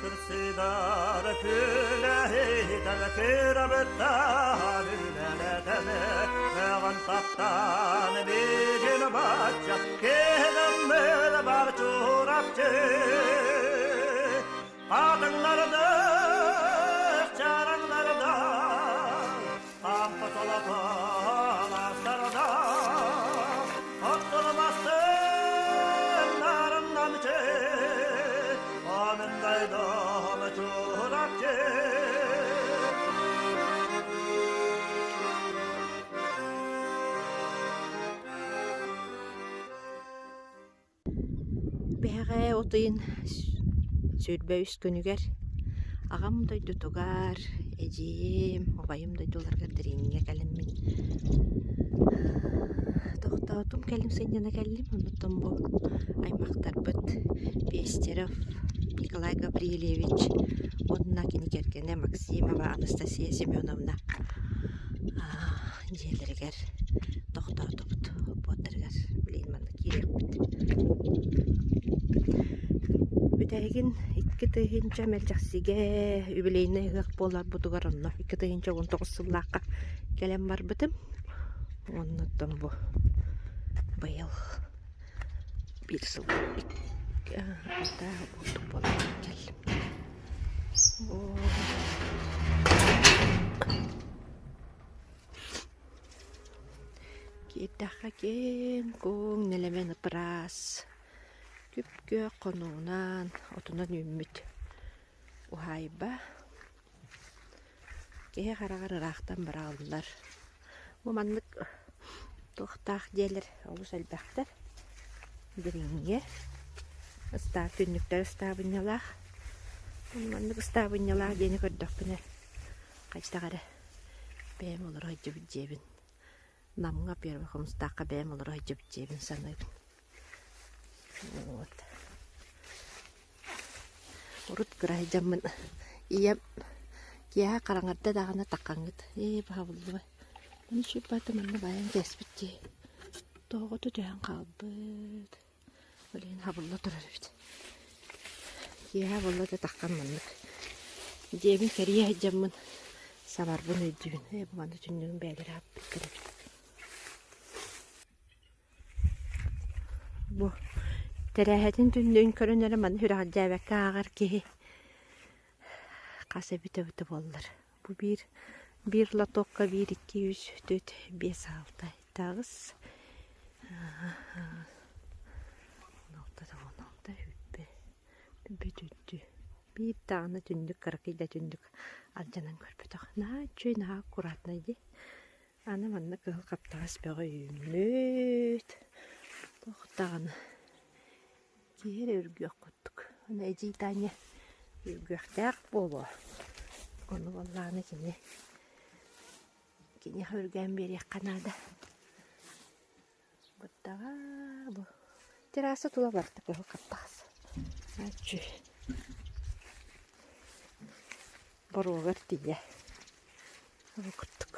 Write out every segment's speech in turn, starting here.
Кырсыдар күлэһитэн кырабыттан үлэлэтэн Мөҕөн таптаан билин бачча киһинэммин бар чурапчы Хатыҥнарда чараҥнарда Хампа солотон астарда Оттулмастын нарыннамчы Омундайдом чурапчы Биһэҕээ от ыйын 23 күнүгэр аҕам дойдутугар эдьиийим, убайым дойдуларыгар Дириҥҥэ кэлэммин тохтоотум, кэлим сынньана кэллим. Онтон бу аймахтарбыт Пестеров Николай Гаврильевич уонна кини кэргэнэ Максимова Анастасия Семеновна дьиэлэригэр тохтоотубут, олбуордарыгар билигин манна киириэхпит. Бүтэһигин 2000 Мэлдьэхсигэ юбилейнай ыһыах буоларбытыгар онно 2019 сыллаахха кэлэн барбытым. Оннуттан бу быйыл биир сыл курдук буолан кэллим. Киирдэххэ киэҥ-куоҥ нэлэмэн ыпыраас, күп-күөх хонуунан, отунан үүммүт уһаайба киһи хараҕар ыраахтан быраҕыллар. Бу маннык туохтаах дьиэлэр олус элбэхтэр. Дириҥҥэ ыстаап түннүктэр ыстаабынньалаах. Маннык ыстаабынньалаах диэни көрдөхпүнэ хайдах эрэ Бэйэм олоро сылдьыбыт дьиэбин Намҥа Первый Хомустаахха бэйэм олоро сылдьыбыт дьиэбин саныыбын. Вот. Урут кыра сылдьаммын ийэм киэһэ хараҥарда даҕаны таххаҥҥыт ээ баһабыллыбай Маны сүппэт манна баайан кээспит дии. Тоҕото түһэн хаалбыт. Билигин хабылла турар эбит. Киэһэ буолла да таххан маннык. Дьиэбин кэрийэ сылдьаммын сабарбын өйдүүбүн. Ээ бу манна түннүгүн бэйэлэрэ ааппыттар эбит. Бу тэрээһэтин түннүгүн көрөн эрэ маны сүрэҕэлдьээбэккэ ааҕар киһи хас эбитэ эбитэ буоллар. Бу биир биир лотокка биир икки үс түөрт биэс алта таҕыс 16 да 16 үппэ бүтүттү биир даҕаны түннүк кыракый да түннүк алдьанан көрбөтөх наһаа үчүгэй наһаа аккуратнай дии аны манна кыһыл хаптаҕас бөҕө үүммүт туох даҕаны Киһи эрэ үргүөх курдук. Аны эдьиий Таня үргүөхтээх буолуо. Ону буоллаҕына кини киниэхэ үргээн биэриэххэ наада. Бырдаҕа бу терраса тула барыта кыһыл хаптаҕас. Аччыы. Боруогар тиийэ. Бу курдук.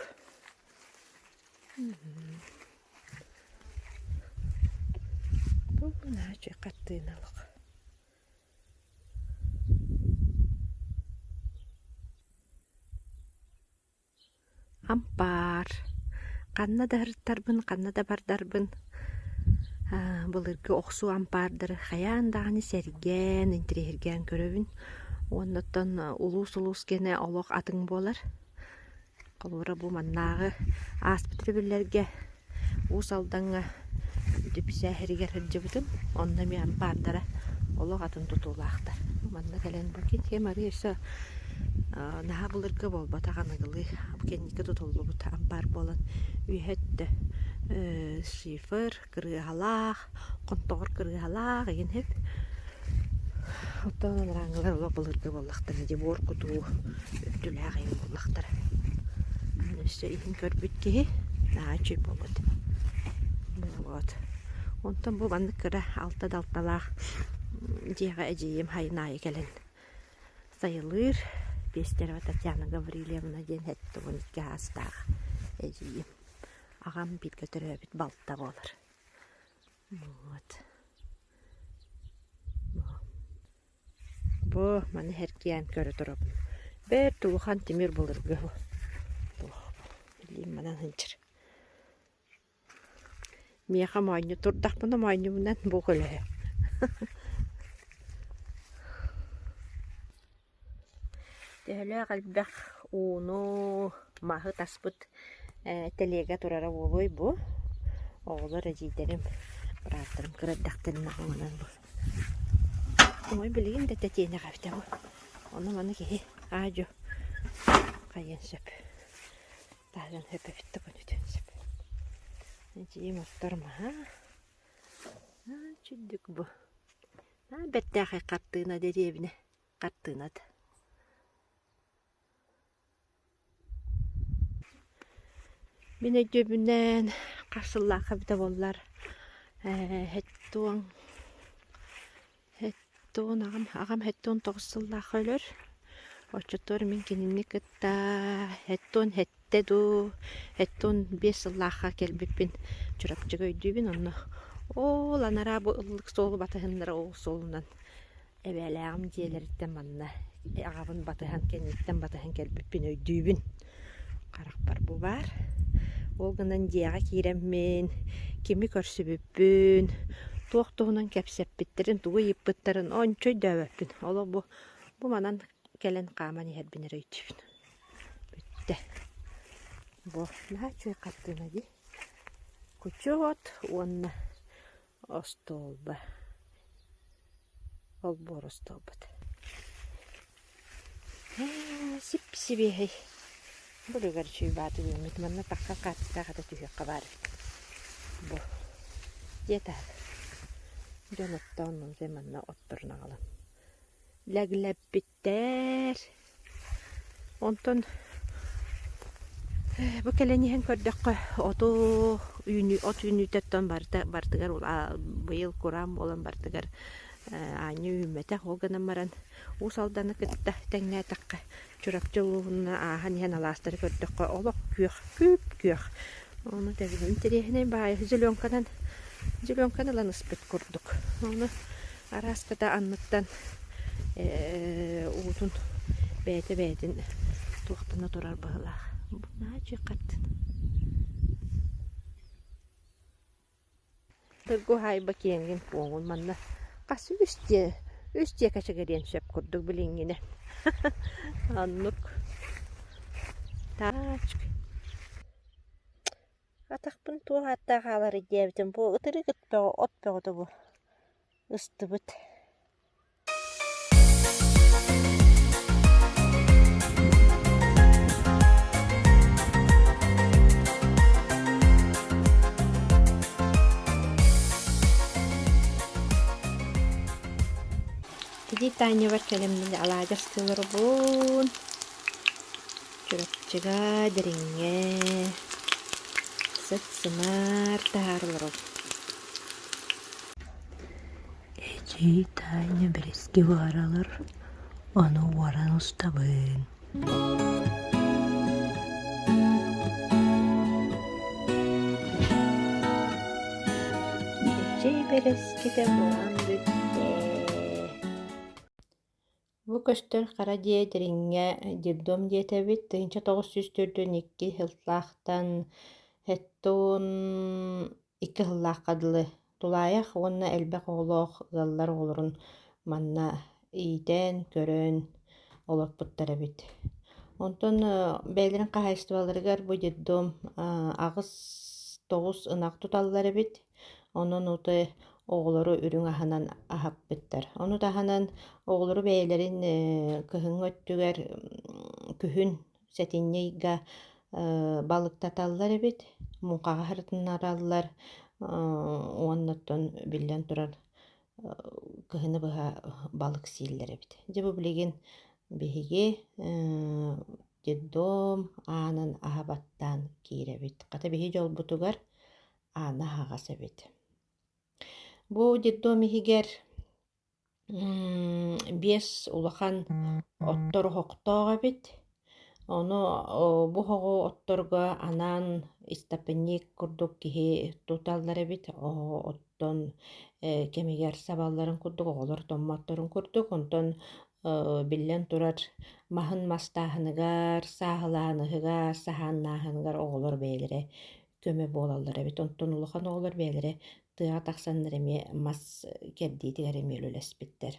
Бу наһаа үчүгэй хартыына олох. Ампаар. Ханна да сырыттарбын, ханна да бардарбын былыргы охсуу ампаардары хайаан даҕаны сэргээн, интэриэһиргээн көрөбүн. Уонна оттон улуус-улуус гэнэ олох атын буолар. Холобура бу маннааҕы ааспыт өрөбүллэргэ Уус Алдаҥҥа Дүпсээ иһэригэр сылдьыбытым. Онно эмиэ ампаардара олох атын тутуулаахтар. Манна кэлэн бу ким арыы өссө наһаа былыргы буолбатах аныгылыы кэнники тутуллубут ампаар буолан үөһэ өттө шифер кырыыһалаах, хонтоҕор кырыыһалаах игин сөп. Оттон анарааҥҥылар олох былыргы буоллахтара дии буор кутуу үрдүлээх иһин буоллахтара. Өссө иһин көрбүт киһи наһаа үчүгэй буолбут. Вот. Онтон бу маннык кыра алта да алталаах дьиэҕэ эдьиийим сайын аайы кэлэн сайылыыр. Пестерова Татьяна Гаврильевна диэн 72 саастаах эдьиийим. Аҕам бииргэ төрөөбүт балта буолар. Вот. Бу. Бу маны сэргээн көрө турабын. Бэрт улахан тимир былыргы туох илиим манан сылдьар. Миэхэ моонньу турдахпына моонньубунан бу көлөһө. Төһөлөөх элбэх ууну, маһы таспыт тэлиэгэ турара буолуой бу? Оҕолор эдьиийдэрим, бырааттарым кыра эрдэхтэринэ оҥонон бу. Ой, билигин да тэтиэнэх эбитэ бу. Ону маны киһи аа-дьуо хайыан сөп. Таһыан сөп эбит да көнүтүөн сөп. Эдьиийим оттор маһа. Аа, чүддүк бу. Аа, бэртээхэй хартыына дэриэбинэ. Хартыынат. Мин өйдүөбүнэн хас сыллаахха эбитэ буоллар хэттуон хэттуон аҕам аҕам хэттуон тоҕус сыллаахха өлөр. Оччотугар мин кинини кытта хэттуон сэттэ дуу, хэттуон биэс сыллаахха кэлбиппин Чурапчыга өйдүүбүн. Онно оол анараа бу ыллык суолу батыһыннара ол суолунан Эбээлээҕим дьиэлэриттэн манна аҕабын батыһан кэнниттэн батыһан кэлбиппин өйдүүбүн. Харахпар бу баар. Ол гынан дьиэҕэ киирэммин, кими көрсүбүппүн, туох туһунан кэпсэппиттэрин, тугу ыйыппыттарын ончу өйдөөбөппүн. Олох бу бу манан кэлэн хааман иһэрбин эрэ өйдүүбүн. Бүттэ. Бу наһаа үчүгэй хартыына дии. Кучу от уонна остуолба олбуор остуолбата сип-сибиэһэй былыгар үчүгэй бааты үүммүт манна таххан хаартыскаҕа хата түһүөххэ баар эбит бу дьиэ таһыгар дьон оттоон манна отторун аҕалан лэглэппиттэр Онтон бу кэлэн иһэн көрдөххө оту үүнүү от үүнүүтэ барыта барытыгар быйыл кураан буолан барытыгар аанньа үүммэтэх. Ол гынан баран Уус Алданы кытта тэҥнээтэххэ Чурапчы улууһун ааһан иһэн алаастары көрдөххө олох күөх, күп-күөх. Ону тэбинэн интэриэһинэй баайы зеленканан зеленканы ылан ыспыт курдук. Ону Арааската анныттан уутун бэйэтэ бэйэтин туохтана турар быһыылаах. Бу наһаа үчүгэй хартыына. Тыргу уһаайба киэҥин-куоҥун манна хас үс дьиэ үс дьиэ кэчигириэн сөп курдук билиҥҥинэ. Оннук. Таачка. Атахпын туох ааттаах хааларый диэбитим бу ытырык ыт бөҕө от бөҕөтө бу ыстыбыт Ити Танябар кэлэммин алаадьы астыыларбын Чурапчыга, Дириҥҥэ сыт-сымар таһаара олоробут. Эдьиий Таня бэрэски буһаралар, ону уоран устабын Эдьиий бэрэскитэ буһан бүттэ. Бу көстөр хара дьиэ Дириҥҥэ детдом диэтэбит, 1942 сыллаахтан 72 сыллаахха дылы тулаайах уонна элбэх оҕолоох ыаллар оҕолорун манна иитэн, көрөн олорпуттар эбит. Онтон бэйэлэрин хаһаайыстыбаларыгар бу детдом аҕыс тоҕус ынах туталлар эбит. Онон уты оҕолору үрүҥ аһынан аһаппыттар. Ону таһынан оҕолору бэйэлэрин кыһыҥҥы өттүгэр күһүн сэтинньи ыйга балыктаталлар эбит, муҥхаҕа сырытыннараллар уонна оттон биллэн турар кыһыны быһа балык сииллэр эбит. Дьэ бу билигин биһиги детдом аанын аһа баттаан киирэбит. Хата биһи дьолбутугар аана аһаҕас эбит. Бу детдом иһигэр биэс улахан оттор оһохтоох эбит. Ону бу оһоҕу отторго анаан истопник курдук киһи туталлар эбит. Оттон кэмигэр сабалларын курдук, оҕолор томмотторун курдук. Онтон Биллэн турар, маһын мастааһыныгар, сааһылааныһыгар, саһааннааһыныгар оҕолор бэйэлэрэ көмө буолаллар эбит. Онтон улахан оҕолор бэйэлэрэ тыаҕа тахсаннар эмиэ мас кэрдиитигэр эмиэ үлэлэспиттэр.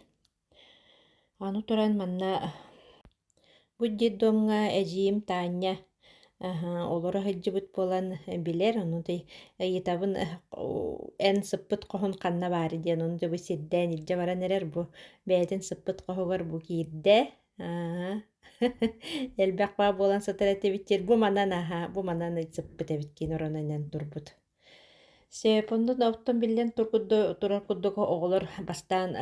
Аны туран манна бу детдомҥа эдьиийим Таанньа олоро сылдьыбыт буолан билэр, ону ыйытабын эн сыппыт хоһун ханна баарый диэн, ону дьэ бу сирдээн илдьэ баран эрэр, бу бэйэтин сыппыт хоһугар бу киирдэ. Элбэх баа буолан сытар этибит диир, бу манан аһа, бу манан сыппыт эбит киин оронунан турбут. Сөп, онно да оттон биллэн турар курдук оҕолор бастаан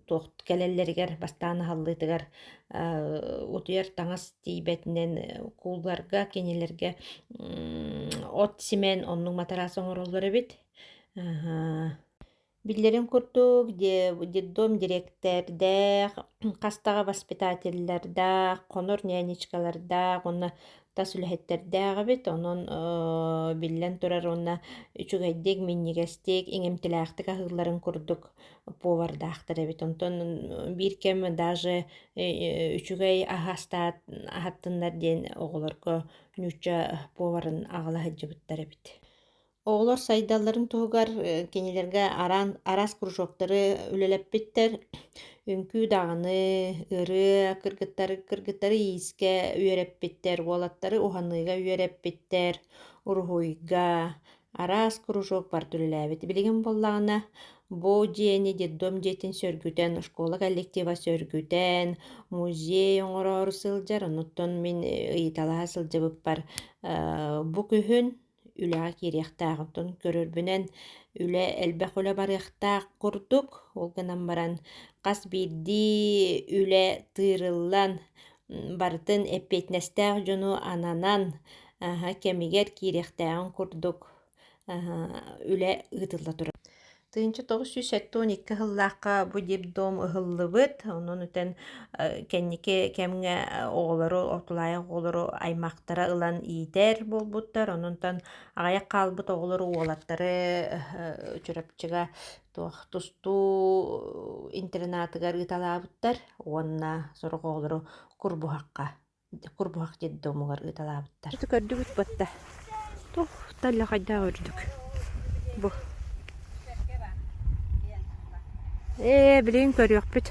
туох кэлэллэригэр, бастаан аһаллыытыгар утуйар таҥас тиийбэтинэн куулларга, кинилэргэ от симэн оннук матараас оҥороллор эбит. Биллэрин курдук, детдом дириэктэрдээх, хастаҕа воспитателлэрдээх, хонор нянечкалардаах уонна тас үлэһиттэрдээх эбит. Онон биллэн турар уонна үчүгэйдик, минньигэстик, иҥэмтэлээхтик аһыылларын курдук повардаахтар эбит. Онтон биир кэм даже үчүгэй аһы астаат аһаттыннар диэн оҕолорго нуучча поварын аҕала сылдьыбыттар эбит. Оҕолор сайдалларын туһугар кинилэргэ араан араас кружоктары үлэлэппиттэр. Үҥкүү даҕаны, ырыа, кыргыттары кыргыттары иискэ үөрэппиттэр, уолаттары уһаныыга үөрэппиттэр, уруһуйга араас кружок барыта үлэлээбит. Билигин буоллаҕына бу дьиэни детдом дьиэтин сөргүтэн, школа коллектива сөргүтэн, музей оҥороору сылдьар. Онуттан мин ыйыталаһа сылдьыбыппар бу күһүн үлэҕэ киириэхтээх. Оттон көрөрбүнэн үлэ элбэх үлэ барыахтаах курдук. Ол гынан баран хас биирдии үлэ тыырыллан барытын эппиэтинэстээх дьону ананан кэмигэр киириэхтээҕин курдук үлэ ыытылла турар. 1972 сыллаахха бу детдом ыһыллыбыт, онон үтэн кэнники кэмҥэ оҕолору, тулаайах оҕолору аймахтара ылан иитэр буолбуттар, онон аҕыйах хаалбыт оҕолору уолаттары Чурапчыга туох тустуу интернатыгар ыыталаабыттар уонна сорох оҕолору Курбуһахха Курбуһах детдомугар ыыталаабыттар. Ити көрдүгүт батта. Туох талла хайдаах үрдүк. Бу. Ээ, билигин көрүөхпүт.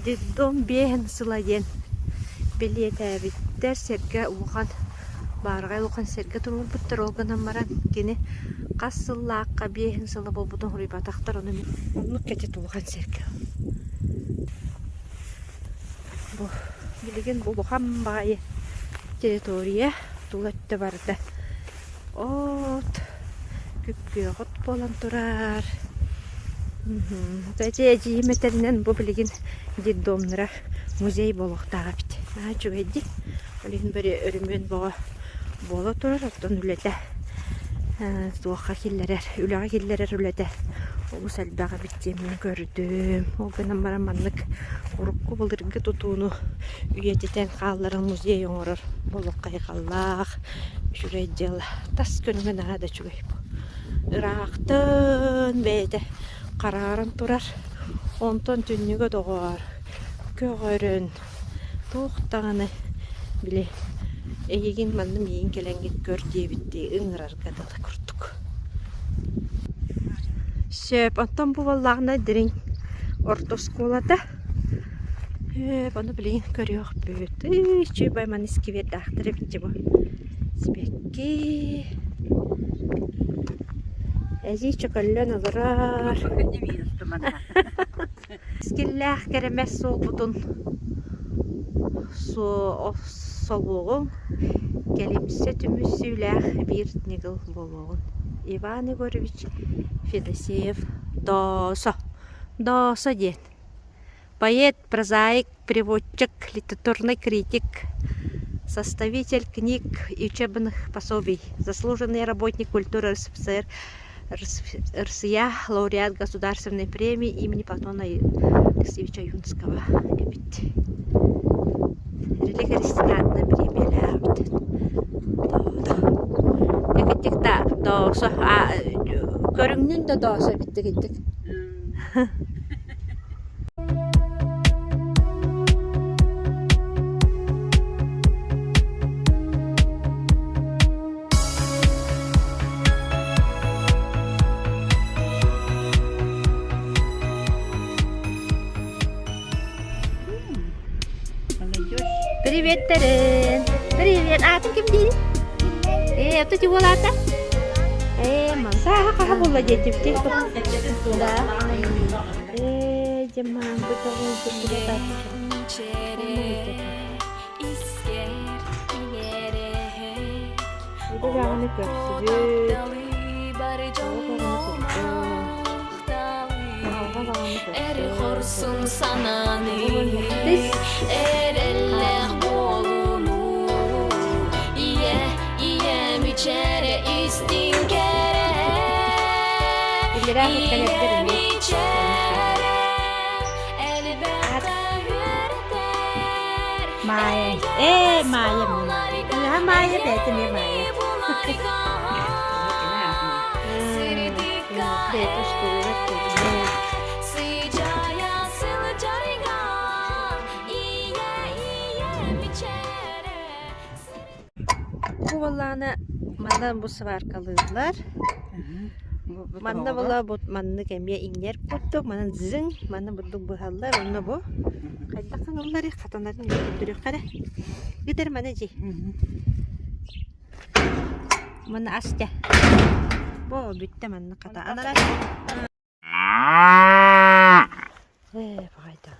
Детдом биэһин сыла диэн бэлиэтээбиттэр сэргэ улахан баараҕай улахан сэргэ туруорбуттар ол гынан баран кини хас сыллаахха биэһин сыла буолбутун суруйбатахтар ону Оннук кэтит улахан сиргэ. Бу билигин бу улахан баҕайы территория тула өттө барыта от күп-күөх от буолан турар. Эти эдьиийим этэринэн бу билигин детдомнара музей буолуохтаах эбит. Наһаа үчүгэй дии. Ол иһин бары өрөмүөн бөҕө буола турар, оттон үлэтэ туохха киллэрэр, үлэҕэ киллэрэр үлэтэ олус элбэх эбит диэн мин көрдүм. Ол гынан баран маннык урукку былыргы тутууну үйэтитэн хаалларан музей оҥорор олох хайҕаллаах, үчүгэй дьыала. Тас көрүҥэ наһаа да үчүгэй бу. Ыраахтан бэйэтэ харааран турар. Онтон түннүгэ доҕоор көҕөрөн Туох даҕаны били эйигин манна миигин кэлэҥҥит көр диэбиттии ыҥырарга дылы курдук. Сөп, оттон бу буоллаҕына дириҥ орто оскуолата. Ээ, ону билигин көрүөхпүт. Ыы, үчүгэй маны сквердаахтар эбит дии бу. Сибэкки. Эдьиий чөкөллөн олорор. Кэскиллээх кэрэмэс суолбутун солуоҕуҥ, кэлимсэ түмсүүлээх биир ньыгыл буолуоҕун. Иван Егорович Федосеев Доосо Доосо диэн поэт, прозаик, переводчик, литературный критик, составитель книг и учебных пособий, заслуженный работник культуры РСФСР Россия лауреат государственной премии имени Платона Алексеевича Юнского эбит. Релик Христианна премиялаабыт. Доо. Көрүҥнүн да доосо эбиттик итик. Приветтэрин! Привет! Аатын ким диир? Э, это чего аата? Э, сааһа хаһа буолла диэтибити. Да. Э, дьамаан, бу тоҕун Бу даҕаны көрсүбүт. Эр хорсун санааны эрэллээх буолууну ийэ ийэ мичээрэ истиҥ кэрэ ийэ мичээрэ элбэххэ үөрэтэр Маайа ээ Маайа Маайа Маайа бэйэтэ эмиэ Маайа Бэйэтэ оскуолугар кэллэ. Бу буоллаҕына манна бу сваркалыыллар. Манна була бу маннык эмиэ иҥнэр курдук, манан зыҥ, манна бурдук быһаллар, онно бу хайдах гыналларый хатанарын көрдөрүөххэ эрэ. Ыытар маны дьи. Маны ас дьэ. Бу бүттэ манна хата анара. Ээ, баҕайда.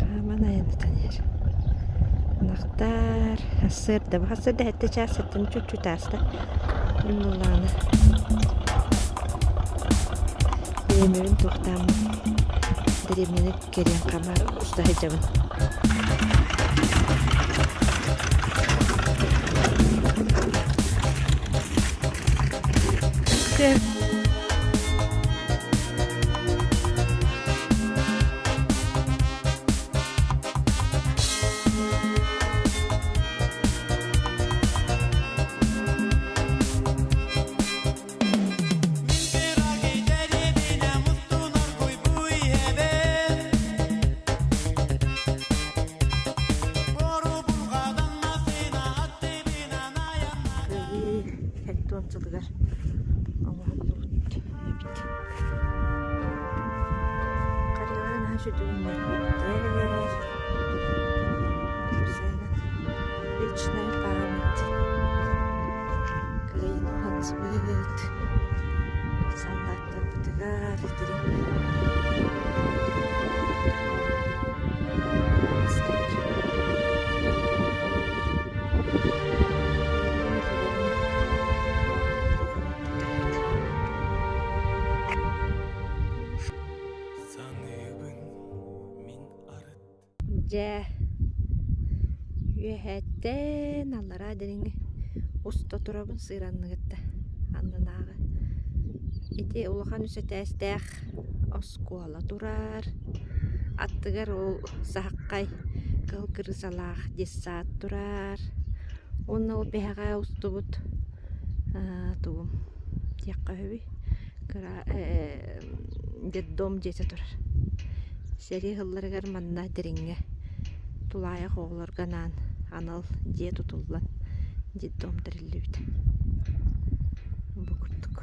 Хааман айаннатан иһэр. Ынахтар сарсыарда сарсыарда сэттэ чаас сэттэн чуть-чуть ааста. Мин Бириэмэбин туохтааммын дэриэбинэни кэриэн хаама уста сылдьабын. Кыайыы 70 сылыгар оҥоһуллубут эбит. Харыйалара наһаа сүдүрүннэрбиттэр. Вечная память. Кыайыыны уһансыбыт саллааттарбытыгар дириҥ Дьэ, үөһэттэн аллараа дириҥи уста турабын сыыранныгытта аннынааҕы. Ити улахан үс этээстээх оскуола турар. Аттыгар ол саһаххай кыһыл кырыысалаах детсад турар. Уонна ол биһэҕэ устубут тугум диэххэ үһүбүй кыра детдом дьиэтэ турар. Сэрии сылларыгар манна Дириҥҥэ тулаайах оҕолорго анаан анал дьиэ тутуллан детдом тэриллибит. Бу курдук.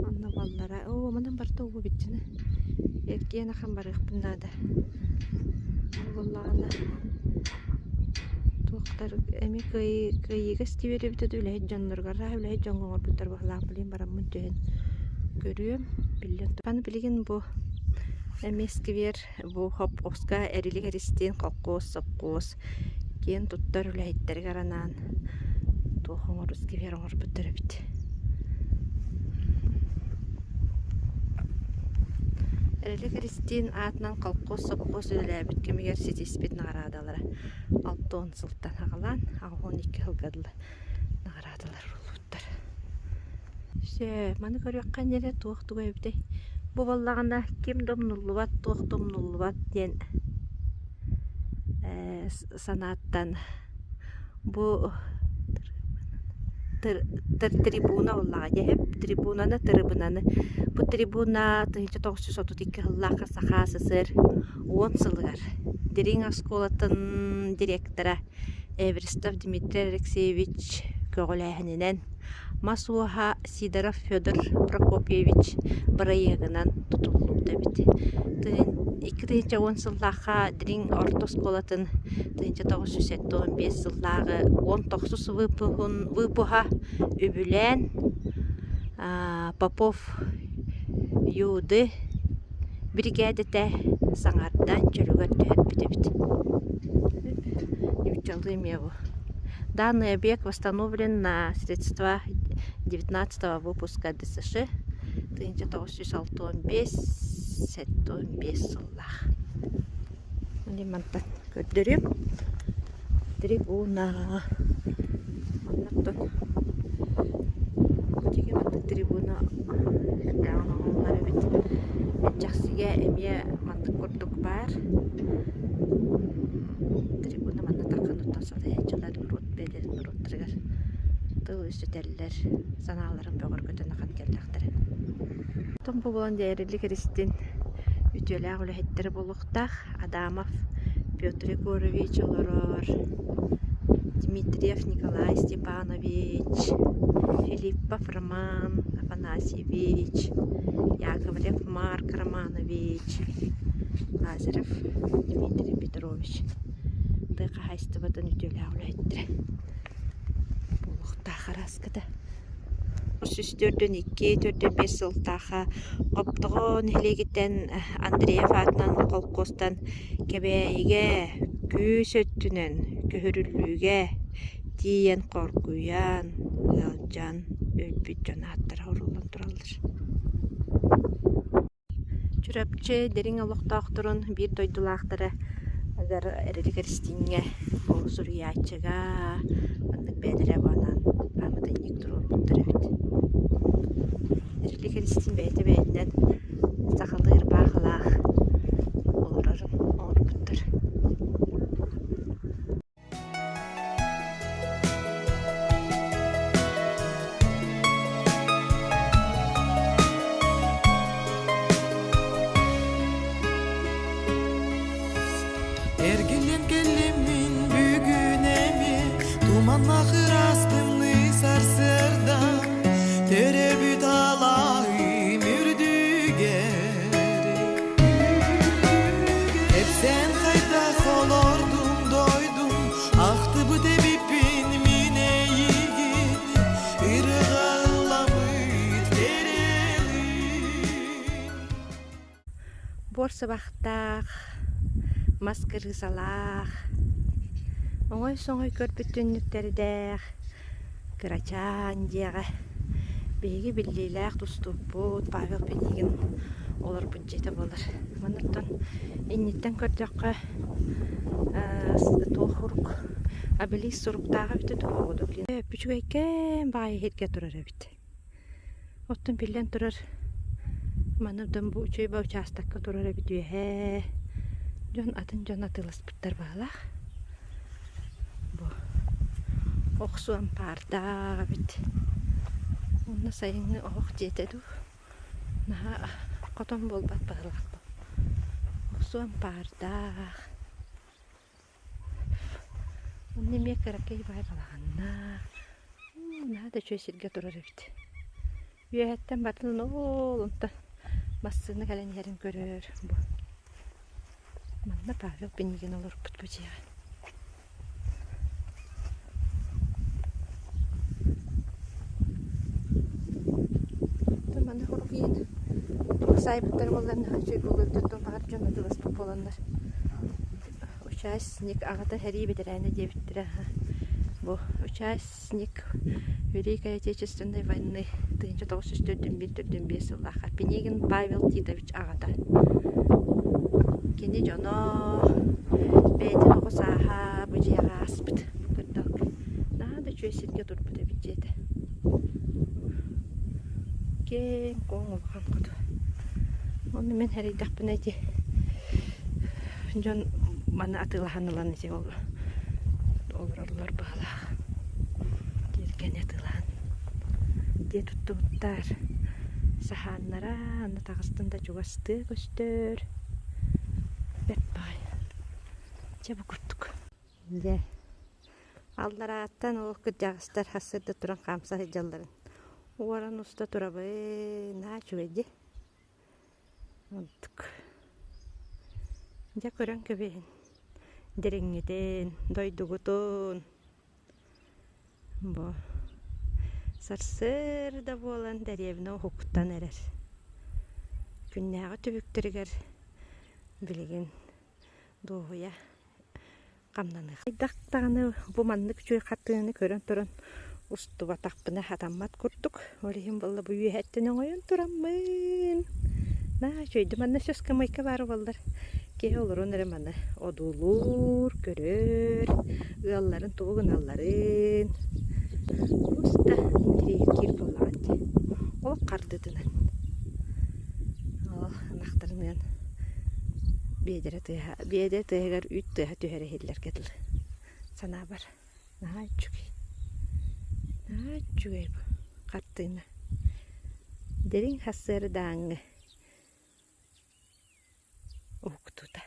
Онно баллара оо манан барыта уу эбит Эргиэн ахан барыахпын наада. Буоллаҕына туохтар эмиэ кыайыыга истибит эбитэ дуу үлэһит дьонноругар үлэһит дьоҥҥо оҥорбуттар быһыылаах билигин бараммын түһэн көрүөм. Биллэн туран билигин бу эмиэ сквер бу хопхуоска Эрилик Эристиин холкуос, сопхуос киэн туттар үлэһиттэригэр анаан туох оҥор сквер оҥорбуттар эбит. Эрилик Эристиин аатынан холкуос, сопхуос үлэлээбит кэмигэр ситиспит наҕараадалара 60 сылтан аҕалаан 82 сылга дылы наҕараадалар ууруллубуттар. Сөп, маны көрүөххэ иннинэ туох туга эбитэй? Бу буоллаҕына ким да умнуллубат, туох да умнуллубат диэн санааттан бу трибуна буоллаҕа дии трибунаны тырыбынаны бу трибуна 1932 сыллаахха Саха СССР уон сылыгар Дириҥ оскуолатын директора Эверстов Дмитрий Алексеевич көҕүлээһининэн мас уоһа Сидоров Федор Прокопьевич бырайыагынан тутуллубут эбит. 2010 сыллаахха Дириҥ орто оскуолатын 1975 сыллааҕы 19 выпуһа үбүлээн Попов Юды биригээдэтэ саҥардан чөлүгэр түһэрбит эбит. Нууччалыы эмиэ бу. Данный объект восстановлен на средства 19 выпуска ДСШ 1965-75 сыллаах. Мантан көрдөрүм. Трибуна. Оннуттан бу маннык трибуна эрдээҕин оҥоһуллар эбит. Дьахсыга эмиэ маннык курдук баар. Трибуна манна таххан оттон салайааччылар норуот бэйэлэрин норуоттарыгар тыл үсүтэллэр, санааларын бөҕөргөтөн ахан кэллэхтэрэ. Оттон бу буолан дьэ Эрилик Эристин үтүөлээх үлэһиттэрэ буолуохтаах Адамов Петр Егорович олорор, Дмитриев Николай Степанович, Филиппов Роман Афанасьевич, Яковлев Марк Романович, Лазарев Дмитрий Петрович тыа хаһаайыстыбатын үтүөлээх үлэһиттэрэ буолуохтаах араската. 342 4-5 сылтааха Хоптоҕо нэһилиэгиттэн Андреев аатынан холкуостан Кэбээйигэ күүс өттүнэн көһөрүллүүгэ тиийэн хоргуйан, ыалдьан өлбүт дьон ааттара суруллан тураллар. Чурапчы дириҥ олохтоохторун биир дойдулаахтара ыгар Эрилик Эристииҥҥэ бу суруйааччыга маннык бэйэлэрэ анаан пааматынньык туруорбуттар эбит. Эрилик Эристиин бэйэтэ бэйэтинэн сахалыы ырбаахылаах олорорун оҥорбуттар. Эргиллэн кэллим мин бүгүн эмиэ Туманнаах ыраас тымныы сарсыарда Төрөбүт алаһым үрдүгэр Эпсээн хайдах олордум дойдум Ахтыбыт эбиппин мин эйигин Ырыгалламыт кэрэлин Буор сыбахтаах, мас кырыысалаах, оҥой-соҥой көрбүт түннүктэрдээх кырачаан дьиэҕэ биһиги биллиилээх тустуукпут Павел Пинигин олорбут дьиэтэ буолар. Манныттан инниттэн көрдөххө туох урук обелиск суруктааҕа эбитэ дуу, үчүгэйкээн баҕайы иһиргэ турар эбит. Оттон биллэн турар, маны дом бу үчүгэй учаастакка турар эбит үөһээ. Дьон атын дьон атыыласпыттар баалаах. Бу охсу ампаардаах эбит. Уонна сайыҥҥы оһох дьиэтэ дуу. Наһаа хотон буолбат баҕалаах бу. Охсу ампаардаах. Онно эмиэ кыракый баай балаҕаннаах, наһаа да үчүгэй сиргэ турар эбит. Үөһэттэн барытын оол онтон массыына кэлэн иһэрин көрөр бу. Манна Павел Пинигин олорбут бу дьиэҕэ. Манна хорук иин туох саайбыттар буоллар наһаа үчүгэй буолуо эбит оттон баҕар дьон атыыласпыт буоланнар Участник аҕата сэрии бэтэрээнэ диэбиттэрэ бу участник Великой Отечественной войны 1941-45 сыллаахха Пинигин Павел Титович аҕата. Кини дьоно бэйэтин оҕо сааһа бу дьиэҕэ ааспыт. Бу кырдалга наһаа да үчүгэй сиргэ турбут эбит дьиэтэ. Киэҥ-куоҥ улахан хоту. Онно мин эрэйдэхпинэ ити дьон маны атыылаһан ылан ити ол олороллор быһыылаах. Тиэргэни атыылаһан дьиэ туттубуттар. Саһааннара аны таҕыстын да чугастыы көстөр. Бэрт баҕайы. Дьэ бу курдук. Дьэ алларааттан ол кырдьаҕастар сарсыарда туран хаамса сылдьалларын уоран уста турабын наһаа үчүгэй дии. Онтук. Дьэ көрөн кэбиһин дириҥҥитин, дойдугутун. Бу сарсыарда буолан дэриэбинэ уһуктан эрэр. Күннээҕи түбүктэригэр билигин дуоһуйа хамнаныах. Хайдах даҕаны бу маннык үчүгэй хартыынаны көрөн туран устубатахпына сатаммат курдук. Ол иһин буолла бу үөһэттэн оҥойон тураммын. Наһаа үчүгэйдик манна өссө ыскамыайка баар буоллар киһи олорон эрэ маны одуулуур, көрөр, ыалларын тугу гыналларын. Просто интириэһиргиир буоллаҕа дии. Олох хардытынан. Ол ынахтарыныан биэдэрэ тыаһа биэдэ тыаһыгар үүт тыаһа түһэрэ иһиллэргэ дылы санаабар наһаа үчүгэй наһаа үчүгэй бу хартыына дириҥ сарсыардааҥҥы уһуктуута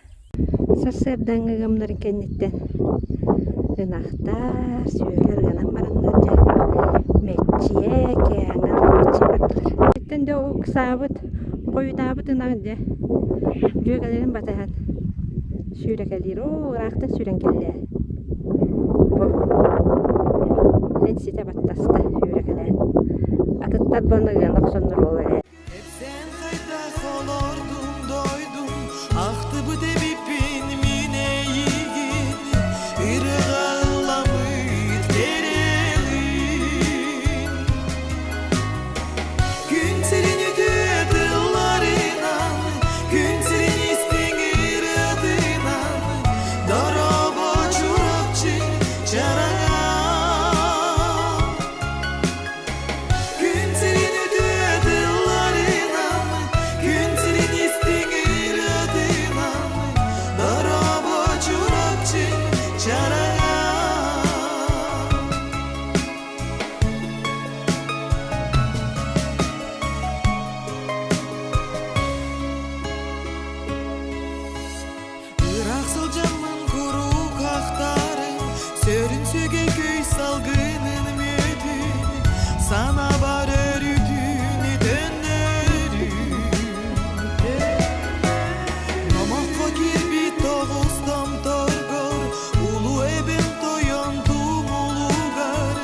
сарсыардааҥҥы ыамнарын кэнниттэн ынахтар сүөһүлэр ыанан бараннар дьэ мэччийэ кээҥэ мэччийэ бардылар Итинтэн дьэ ыксаабыт хойутаабыт ынах дьэ дьүөгэлэрин батыһан сүүрэкэлиир оо ыраахтан сүүрэн кэллэ бу эн ситэ баттаста сүүрэкэлээн атыттар буолла ыана охсоннор ол эрэ Эпсээн хайдах олордум дойдум, ахтыбыт эбиппин мин эйигин, ырыаҕа ылламмыт кэрэлиин. Күн сирин үтүө тылларынан, күн сирин истиҥ ырыатынан, дорообо Чурапчы чараҥа. Күн сирин үтүө тылларынан, күн сирин истиҥ ырыатынан, дорообо Чурапчы чараҥа. Ыраах сылдьаммын куруук ахтарым, Сөрүн сүгэ көй салгынын мүөтүн, Санаабар өрүтүн төннөрүм. Номоххо киирбит тоҕус томторгор, Улуу эбэм тойон тумулугар,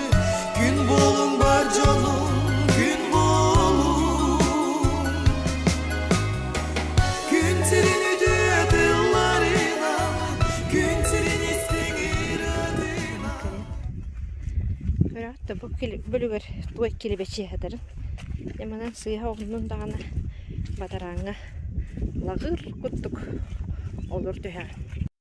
Күн буолуҥ бар дьонум, күн буолуҥ. Күн сирин үтүө тылларынан, күн сирин истиҥ ырыатынан. Көрөҕүт да бу бөлүгэр туой килэбэчиэ сытарын. Дьэ манан сыыһа оҕуннун даҕаны бадарааҥҥа лаҕыр курдук олор түһэҕин.